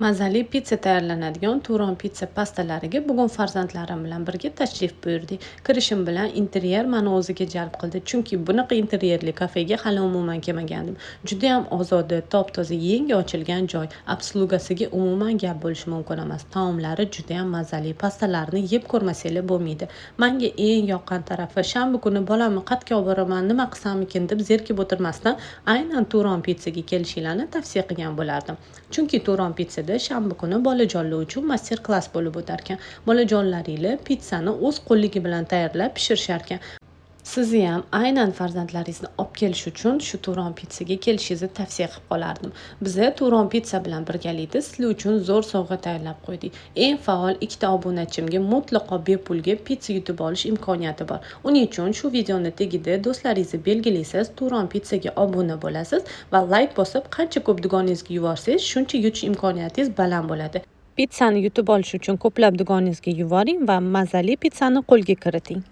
Mazali pitsa tayyorlanadigan Turon Pitsa pastalariga bugun farzandlarim bilan birga tashrif buyurdik. Kirishim bilan interyer mani o'ziga jalb qildi. Chunki bunaqa interyerli kafega hali umuman kelmagandim. Judayam ozoda, top-toza, yangi ochilgan joy. Обслуга siga umuman gap bo'lishi mumkin emas. Taomlari judayam mazali, pastalarni yeb ko'rmasanglar bo'lmaydi. Menga eng yoqqan tarafi, shanba kuni bolamni qayerga olib boraman, nima qilsamikin deb zerikib o'tirmasdan, aynan Turon Pitsaga kelishinglarni tavsiya qilgan bo'lardim. Chunki Turon Pitsada shanba kuni bolajonlar uchun master klass bo'lib o'tarkan. Bolajonlaringlar pitsani o'z qo'lligi bilan tayyorlab pishirisharkan. Sizni ham aynan farzandlaringizni olib kelish uchun shu Turon Pitsaga kelishingizni tavsiya qilib qolardim. Biza Turon Pitsa bilan birgalikda sizlar uchun zo'r sovg'a tayyorlab qo'ydik. Eng faol ikkita obunachimga mutlaqo bepulga pitsa yutib olish imkoniyati bor. Uning uchun shu videoni tagida do'stlaringizni belgilaysiz, Turon Pitsaga obuna bo'lasiz va layk bosib, qancha ko'p dugonangizga yuborsangiz, shuncha yutish imkoniyatingiz baland bo'ladi. Pitsani yutib olish uchun ko'plab dugonangizga yuboring va mazali pitsani qo'lga kiriting.